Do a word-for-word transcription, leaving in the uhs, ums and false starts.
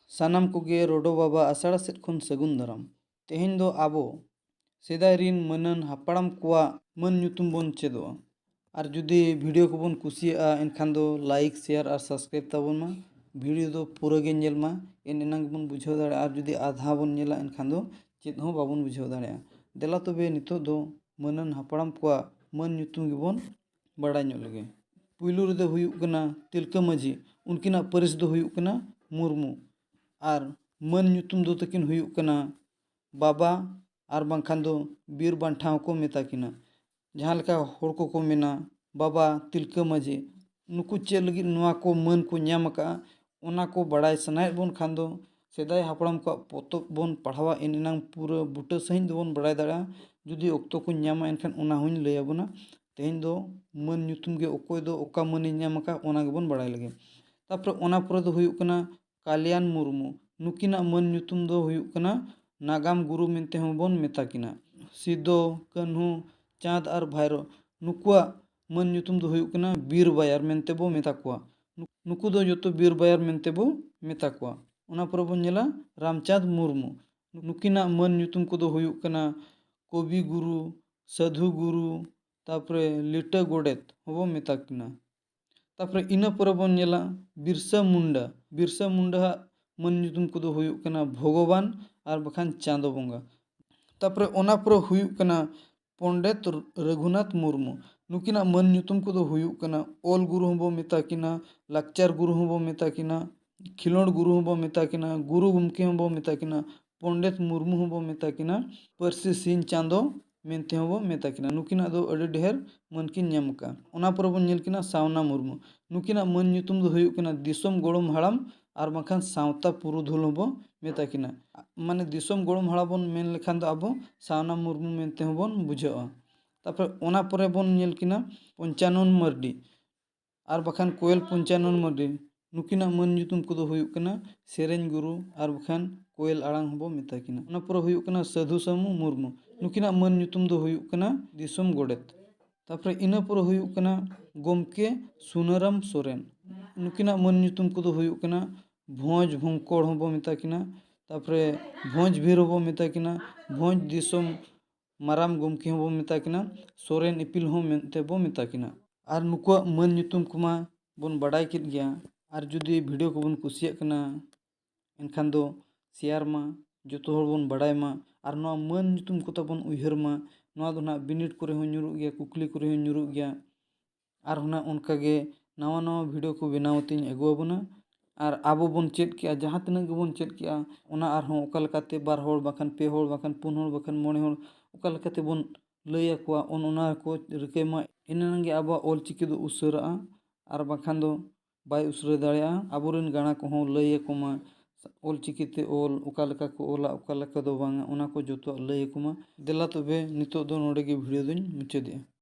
ᱥᱟᱱᱟᱢ ᱠᱚᱜᱮ ᱨᱚᱰᱚ ᱵᱟᱵᱟ ᱟᱥᱲᱟ ᱥᱮᱫ ᱠᱷᱚᱱ ᱥᱟᱹᱜᱩᱱ ᱫᱟᱨᱟᱢ᱾ ᱛᱮᱦᱮᱧ ᱫᱚ ᱟᱵᱚ ᱥᱮᱫᱟᱭ ᱨᱤᱱ ᱢᱟᱹᱱᱟᱱ ᱦᱟᱯᱲᱟᱢ ᱠᱚᱣᱟᱜ ᱢᱟᱹᱱ ᱧᱩᱛᱩᱢ ᱵᱚᱱ ᱪᱮᱫᱚᱜᱼᱟ᱾ ᱟᱨ ᱡᱩᱫᱤ video ᱠᱚᱵᱚᱱ ᱠᱩᱥᱤᱭᱟᱜᱼᱟ, ᱮᱱᱠᱷᱟᱱ ᱫᱚ like, share ᱟᱨ subscribe ᱛᱟᱵᱚᱱ ᱢᱟ᱾ Video ᱫᱚ ᱯᱩᱨᱟᱹ ᱜᱮ ᱧᱮᱞ ᱢᱟ, ᱮᱱ ᱮᱱᱟᱝ ᱜᱮᱵᱚᱱ ᱵᱩᱡᱷᱟᱹᱣ ᱫᱟᱲᱮᱭᱟᱜᱼᱟ᱾ ᱟᱨ ᱡᱩᱫᱤ ᱟᱫᱷᱟ ᱵᱚᱱ ᱧᱮᱞᱟ, ᱮᱱᱠᱷᱟᱱ ᱫᱚ ᱪᱮᱫ ᱦᱚᱸ ᱵᱟᱵᱚᱱ ᱵᱩᱡᱷᱟᱹᱣ ᱫᱟᱲᱮᱭᱟᱜᱼᱟ᱾ ᱫᱮᱞᱟ ᱛᱚᱵᱮ ᱱᱤᱛᱚᱜ ᱫᱚ ᱢᱟᱹᱱᱟᱱ ᱦᱟᱯᱲᱟᱢ ᱠᱚᱣᱟᱜ ᱢᱟᱹᱱ ᱧᱩᱛᱩᱢ ᱜᱮᱵᱚᱱ ᱵᱟᱲᱟᱭ ᱧᱚᱜ ᱞᱮᱜᱮ᱾ ᱯᱩᱭᱞᱩ ᱨᱮᱫᱚ ᱦᱩᱭᱩᱜ ᱠᱟᱱᱟ ᱛᱤᱞᱠᱟᱹ ᱢᱟᱹᱡᱷᱤ, ᱩᱱᱠᱤᱱᱟᱜ ᱯᱟᱹᱨᱤᱥ ᱫᱚ ᱦᱩᱭᱩᱜ ᱠᱟᱱᱟ ᱢᱩᱨᱢᱩ᱾ ᱟᱨ ᱢᱟᱹᱱ ᱧᱩᱛᱩᱢ ᱫᱚ ᱛᱟᱹᱠᱤᱱ ᱦᱩᱭᱩᱜ ᱠᱟᱱᱟ ᱵᱟᱵᱟ, ᱟᱨ ᱵᱟᱝᱠᱷᱟᱱ ᱫᱚ ᱵᱤᱨ ᱵᱟᱱᱴᱷᱟ ᱦᱚᱸᱠᱚ ᱢᱮᱛᱟ ᱠᱤᱱᱟ᱾ ᱡᱟᱦᱟᱸ ᱞᱮᱠᱟ ᱦᱚᱲ ᱠᱚᱠᱚ ᱢᱮᱱᱟ, ᱵᱟᱵᱟ ᱛᱤᱞᱠᱟᱹ ᱢᱟᱹᱡᱷᱤ, ᱱᱩᱠᱩ ᱪᱮᱫ ᱞᱟᱹᱜᱤᱫ ᱱᱚᱣᱟ ᱠᱚ ᱢᱟᱹᱱ ᱠᱚ ᱧᱟᱢ ᱟᱠᱟᱫᱼᱟ, ᱚᱱᱟ ᱠᱚ ᱵᱟᱲᱟᱭ ᱥᱟᱱᱟᱭᱮᱫ ᱵᱚᱱ ᱠᱷᱟᱱ ᱫᱚ ᱥᱮᱫᱟᱭ ᱦᱟᱯᱲᱟᱢ ᱠᱚᱣᱟᱜ ᱯᱚᱛᱚᱵ ᱵᱚᱱ ᱯᱟᱲᱦᱟᱣᱟ, ᱮᱱ ᱮᱱᱟᱝ ᱯᱩᱨᱟᱹ ᱵᱩᱴᱟᱹ ᱥᱟᱺᱦᱤᱡ ᱫᱚᱵᱚᱱ ᱵᱟᱲᱟᱭ ᱫᱟᱲᱮᱭᱟᱜᱼᱟ᱾ ᱡᱩᱫᱤ ᱚᱠᱛᱚ ᱠᱚᱧ ᱧᱟᱢᱟ, ᱮᱱᱠᱷᱟᱱ ᱚᱱᱟ ᱦᱚᱸᱧ ᱞᱟᱹᱭ ᱟᱵᱚᱱᱟ᱾ ᱛᱮᱦᱮᱧ ᱫᱚ ᱢᱟᱹᱱ ᱧᱩᱛᱩᱢ ᱜᱮ ᱚᱠᱚᱭ ᱫᱚ ᱚᱠᱟ ᱢᱟᱹᱱᱮ ᱧᱟᱢ ᱟᱠᱟᱫ, ᱚᱱᱟ ᱜᱮᱵᱚᱱ ᱵᱟᱲᱟᱭ ᱞᱮᱜᱮ᱾ ᱛᱟᱨᱯᱚᱨᱮ ᱚᱱᱟ ᱯᱚᱨᱮ ᱫᱚ ᱦᱩᱭᱩᱜ ᱠᱟᱱᱟ ᱠᱟᱞᱭᱟᱱ ᱢᱩᱨᱢᱩ᱾ ᱱᱩᱠᱤᱱᱟᱜ ᱢᱟᱹᱱ ᱧᱩᱛᱩᱢ ᱫᱚ ᱦᱩᱭᱩᱜ ᱠᱟᱱᱟ ᱱᱟᱜᱟᱢ ᱜᱩᱨᱩ ᱢᱮᱱᱛᱮ ᱦᱚᱸᱵᱚᱱ ᱢᱮᱛᱟ ᱠᱤᱱᱟ᱾ ᱥᱤᱫᱚ, ᱠᱟᱹᱱᱦᱩ, ᱪᱟᱸᱫᱽ ᱟᱨ ᱵᱷᱟᱭᱨᱳ, ᱱᱩᱠᱩᱣᱟᱜ ᱢᱟᱹᱱ ᱧᱩᱛᱩᱢ ᱫᱚ ᱦᱩᱭᱩᱜ ᱠᱟᱱᱟ ᱵᱤᱨ ᱵᱟᱭᱟᱨ ᱢᱮᱱᱛᱮ ᱵᱚ ᱢᱮᱛᱟ ᱠᱚᱣᱟ᱾ ᱱᱩ-, ᱱᱩᱠᱩ ᱫᱚ ᱡᱚᱛᱚ ᱵᱤᱨ ᱵᱟᱭᱟᱨ ᱢᱮᱱᱛᱮ ᱵᱚ ᱢᱮᱛᱟ ᱠᱚᱣᱟ᱾ ᱚᱱᱟ ᱯᱚᱨᱮ ᱵᱚᱱ ᱧᱮᱞᱟ ᱨᱟᱢᱪᱟᱸᱫᱽ ᱢᱩᱨᱢᱩ᱾ ᱱᱩᱠᱤᱱᱟᱜ ᱢᱟᱹᱱ ᱧᱩᱛᱩᱢ ᱠᱚᱫᱚ ᱦᱩᱭᱩᱜ ᱠᱟᱱᱟ ᱠᱚᱵᱤ ᱜᱩᱨᱩ, ᱥᱟᱹᱫᱷᱩ ᱜᱩᱨᱩ, ᱛᱟᱨᱯᱚᱨᱮ ᱞᱤᱴᱟᱹ ᱜᱚᱰᱮᱛ ᱦᱚᱸᱵᱚ ᱢᱮᱛᱟ ᱠᱤᱱᱟ᱾ ᱛᱟᱨᱯᱚᱨᱮ ᱤᱱᱟᱹ ᱯᱚᱨᱮ ᱵᱚᱱ ᱧᱮᱞᱟ ᱵᱤᱨᱥᱟ ᱢᱩᱱᱰᱟ᱾ ᱵᱤᱨᱥᱟ ᱢᱩᱱᱰᱟᱣᱟᱜ ᱢᱟᱹᱱ ᱧᱩᱛᱩᱢ ᱠᱚᱫᱚ ᱦᱩᱭᱩᱜ ᱠᱟᱱᱟ ᱵᱷᱚᱜᱚᱵᱟᱱ ᱟᱨ ᱵᱟᱠᱷᱟᱱ ᱪᱟᱸᱫᱚ ᱵᱚᱸᱜᱟ᱾ ᱛᱟᱨᱯᱚᱨᱮ ᱚᱱᱟ ᱯᱚᱨᱮ ᱦᱩᱭᱩᱜ ᱠᱟᱱᱟ ᱯᱚᱱᱰᱤᱛ ᱨᱟᱹᱜᱷᱩᱱᱟᱛᱷ ᱢᱩᱨᱢᱩ᱾ ᱱᱩᱠᱤᱱᱟᱜ ᱢᱟᱹᱱ ᱧᱩᱛᱩᱢ ᱠᱚᱫᱚ ᱦᱩᱭᱩᱜ ᱠᱟᱱᱟ ᱚᱞ ᱜᱩᱨᱩ ᱦᱚᱸᱵᱚ ᱢᱮᱛᱟ ᱠᱤᱱᱟ, ᱞᱟᱠᱪᱟᱨ ᱜᱩᱨᱩ ᱦᱚᱸᱵᱚ ᱢᱮᱛᱟ ᱠᱤᱱᱟ, ᱠᱷᱮᱞᱳᱰ ᱜᱩᱨᱩ ᱦᱚᱸᱵᱚ ᱢᱮᱛᱟ ᱠᱤᱱᱟ, ᱜᱩᱨᱩ ᱜᱚᱢᱠᱮ ᱦᱚᱸᱵᱚ ᱢᱮᱛᱟ ᱠᱤᱱᱟ, ᱯᱚᱱᱰᱤᱛ ᱢᱩᱨᱢᱩ ᱦᱚᱸᱵᱚ ᱢᱮᱛᱟ ᱠᱤᱱᱟ, ᱯᱟᱹᱨᱥᱤ ᱥᱤᱧ ᱪᱟᱸᱫᱚ ᱢᱮᱱᱛᱮ ᱦᱚᱸᱵᱚ ᱢᱮᱛᱟ ᱠᱤᱱᱟ᱾ ᱱᱩᱠᱤᱱᱟᱜ ᱫᱚ ᱟᱹᱰᱤ ᱰᱷᱮᱨ ᱢᱟᱹᱱ ᱠᱤᱱ ᱧᱟᱢ ᱟᱠᱟᱫᱼᱟ᱾ ᱚᱱᱟ ᱯᱚᱨᱮ ᱵᱚᱱ ᱧᱮᱞ ᱠᱤᱱᱟ ᱥᱟᱣᱱᱟ ᱢᱩᱨᱢᱩ᱾ ᱱᱩᱠᱤᱱᱟᱜ ᱢᱟᱹᱱ ᱧᱩᱛᱩᱢ ᱫᱚ ᱦᱩᱭᱩᱜ ᱠᱟᱱᱟ ᱫᱤᱥᱚᱢ ᱜᱚᱲᱚᱢ ᱦᱟᱲᱟᱢ ᱟᱨ ᱵᱟᱝᱠᱷᱟᱱ ᱥᱟᱶᱛᱟ ᱯᱩᱨᱩᱫᱷᱩᱞ ᱦᱚᱸᱵᱚ ᱢᱮᱛᱟ ᱠᱤᱱᱟ᱾ ᱢᱟᱱᱮ ᱫᱤᱥᱚᱢ ᱜᱚᱲᱚᱢ ᱦᱟᱲᱟᱢ ᱵᱚᱱ ᱢᱮᱱ ᱞᱮᱠᱷᱟᱱ ᱫᱚ ᱟᱵᱚ ᱥᱟᱣᱱᱟ ᱢᱩᱨᱢᱩ ᱢᱮᱱᱛᱮ ᱦᱚᱸᱵᱚᱱ ᱵᱩᱡᱷᱟᱹᱜᱼᱟ᱾ ᱛᱟᱨᱯᱚᱨᱮ ᱚᱱᱟ ᱯᱚᱨᱮ ᱵᱚᱱ ᱧᱮᱞ ᱠᱤᱱᱟ ᱯᱚᱧᱪᱟᱱᱚᱱ ᱢᱟᱨᱰᱤ᱾ ᱟᱨ ᱵᱟᱠᱷᱟᱱ ᱠᱳᱭᱮᱞ ᱯᱚᱧᱪᱟᱱᱚᱱ ᱢᱟᱨᱰᱤ᱾ ᱱᱩᱠᱤᱱᱟᱜ ᱢᱟᱹᱱ ᱧᱩᱛᱩᱢ ᱠᱚᱫᱚ ᱦᱩᱭᱩᱜ ᱠᱟᱱᱟ ᱥᱮᱨᱮᱧ ᱜᱩᱨᱩ ᱟᱨ ᱵᱟᱠᱷᱟᱱ ᱠᱳᱭᱮᱞ ᱟᱲᱟᱝ ᱦᱚᱸᱵᱚ ᱢᱮᱛᱟ ᱠᱤᱱᱟ᱾ ᱚᱱᱟ ᱯᱚᱨᱮ ᱦᱩᱭᱩᱜ ᱠᱟᱱᱟ ᱥᱟᱹᱫᱷᱩ ᱥᱟᱹᱢᱩ ᱢᱩᱨᱢᱩ᱾ ᱱᱩᱠᱤᱱᱟᱜ ᱢᱟᱹᱱ ᱧᱩᱛᱩᱢ ᱫᱚ ᱦᱩᱭᱩᱜ ᱠᱟᱱᱟ ᱫᱤᱥᱚᱢ ᱜᱚᱰᱮᱛ᱾ ᱛᱟᱨᱯᱚᱨᱮ ᱤᱱᱟᱹ ᱯᱚᱨᱮ ᱦᱩᱭᱩᱜ ᱠᱟᱱᱟ ᱜᱚᱢᱠᱮ ᱥᱩᱱᱟᱹᱨᱟᱢ ᱥᱚᱨᱮᱱ᱾ ᱱᱩᱠᱤᱱᱟᱜ ᱢᱟᱹᱱ ᱧᱩᱛᱩᱢ ᱠᱚᱫᱚ ᱦᱩᱭᱩᱜ ᱠᱟᱱᱟ ᱵᱷᱚᱸᱡᱽ ᱵᱷᱚᱝᱠᱚᱲ ᱦᱚᱸᱵᱚ ᱢᱮᱛᱟ ᱠᱤᱱᱟ, ᱛᱟᱯᱚᱨᱮ ᱵᱷᱚᱸᱡᱽ ᱵᱷᱤᱨ ᱦᱚᱸᱵᱚ ᱢᱮᱛᱟ ᱠᱤᱱᱟ, ᱵᱷᱚᱸᱡᱽ ᱫᱤᱥᱚᱢ ᱢᱟᱨᱟᱢ ᱜᱚᱢᱠᱮ ᱦᱚᱸᱵᱚ ᱢᱮᱛᱟ ᱠᱤᱱᱟ, ᱥᱚᱨᱮᱱ ᱤᱯᱤᱞ ᱦᱚᱸ ᱢᱮᱱᱛᱮ ᱵᱚ ᱢᱮᱛᱟ ᱠᱤᱱᱟ᱾ ᱟᱨ ᱱᱩᱠᱩᱣᱟᱜ ᱢᱟᱹᱱ ᱧᱩᱛᱩᱢ ᱠᱚᱢᱟ ᱵᱚᱱ ᱵᱟᱰᱟᱭ ᱠᱮᱫ ᱜᱮᱭᱟ᱾ ᱟᱨ ᱡᱩᱫᱤ video ᱠᱚᱵᱚᱱ ᱠᱩᱥᱤᱭᱟᱜ ᱠᱟᱱᱟ, ᱮᱱᱠᱷᱟᱱ ᱫᱚ share ᱢᱟ, ᱡᱚᱛᱚ ᱦᱚᱲ ᱵᱚᱱ ᱵᱟᱰᱟᱭ ᱢᱟ᱾ ᱟᱨ ᱱᱚᱣᱟ ᱢᱟᱹᱱ ᱧᱩᱛᱩᱢ ᱠᱚ ᱛᱟᱵᱚᱱ ᱩᱭᱦᱟᱹᱨ ᱢᱟ᱾ ᱱᱚᱣᱟ ᱫᱚ ᱱᱟᱦᱟᱜ ᱵᱤᱱᱤᱰ ᱠᱚᱨᱮ ᱦᱚᱸ ᱧᱩᱨᱩᱜ ᱜᱮᱭᱟ, ᱠᱩᱠᱞᱤ ᱠᱚᱨᱮ ᱦᱚᱸ ᱧᱩᱨᱩᱜ ᱜᱮᱭᱟ᱾ ᱟᱨ ᱦᱚᱸ ᱱᱟᱦᱟᱜ ᱚᱱᱠᱟ ᱜᱮ ᱱᱟᱣᱟ ᱱᱟᱣᱟ video ᱠᱚ ᱵᱮᱱᱟᱣ ᱠᱟᱛᱮᱧ ᱟᱹᱜᱩ ᱟᱵᱚᱱᱟ᱾ ᱟᱨ ᱟᱵᱚ ᱵᱚᱱ ᱪᱮᱫ ᱠᱮᱜᱼᱟ, ᱡᱟᱦᱟᱸ ᱛᱤᱱᱟᱹᱜ ᱜᱮᱵᱚᱱ ᱪᱮᱫ ᱠᱮᱜᱼᱟ, ᱚᱱᱟ ᱟᱨᱦᱚᱸ ᱚᱠᱟ ᱞᱮᱠᱟᱛᱮ ᱵᱟᱨ ᱦᱚᱲ ᱵᱟᱠᱷᱟᱱ ᱯᱮ ᱦᱚᱲ ᱵᱟᱠᱷᱟᱱ ᱯᱩᱱ ᱦᱚᱲ ᱵᱟᱠᱷᱟᱱ ᱢᱚᱬᱮ ᱦᱚᱲ ᱚᱠᱟ ᱞᱮᱠᱟᱛᱮ ᱵᱚᱱ ᱞᱟᱹᱭ ᱟᱠᱚᱣᱟ, ᱚᱱ ᱚᱱᱟ ᱠᱚ ᱨᱤᱠᱟᱹᱭ ᱢᱟ᱾ ᱮᱱᱟᱝ ᱜᱮ ᱟᱵᱚᱣᱟᱜ ᱚᱞ ᱪᱤᱠᱤ ᱫᱚ ᱩᱥᱟᱹᱨᱟᱜᱼᱟ, ᱟᱨ ᱵᱟᱠᱷᱟᱱ ᱫᱚ ᱵᱟᱭ ᱩᱥᱟᱹᱨᱟ ᱫᱟᱲᱮᱭᱟᱜᱼᱟ᱾ ᱟᱵᱚᱨᱮᱱ ᱜᱟᱬᱟ ᱠᱚᱦᱚᱸ ᱞᱟᱹᱭ ᱟᱠᱚ ᱢᱟ, ᱚᱞ ᱪᱤᱠᱤ ᱛᱮ ᱚᱞ ᱚᱠᱟ ᱞᱮᱠᱟ ᱠᱚ ᱚᱞᱟ, ᱚᱠᱟ ᱞᱮᱠᱟ ᱫᱚ ᱵᱟᱝᱟ, ᱚᱱᱟ ᱠᱚ ᱡᱚᱛᱚᱣᱟᱜ ᱞᱟᱹᱭ ᱟᱠᱚ ᱢᱟ᱾ ᱫᱮᱞᱟ ᱛᱚᱵᱮ ᱱᱤᱛᱚᱜ ᱫᱚ ᱱᱚᱰᱮ ᱜᱮ video ᱫᱚᱧ ᱢᱩᱪᱟᱹᱫᱮᱜᱼᱟ᱾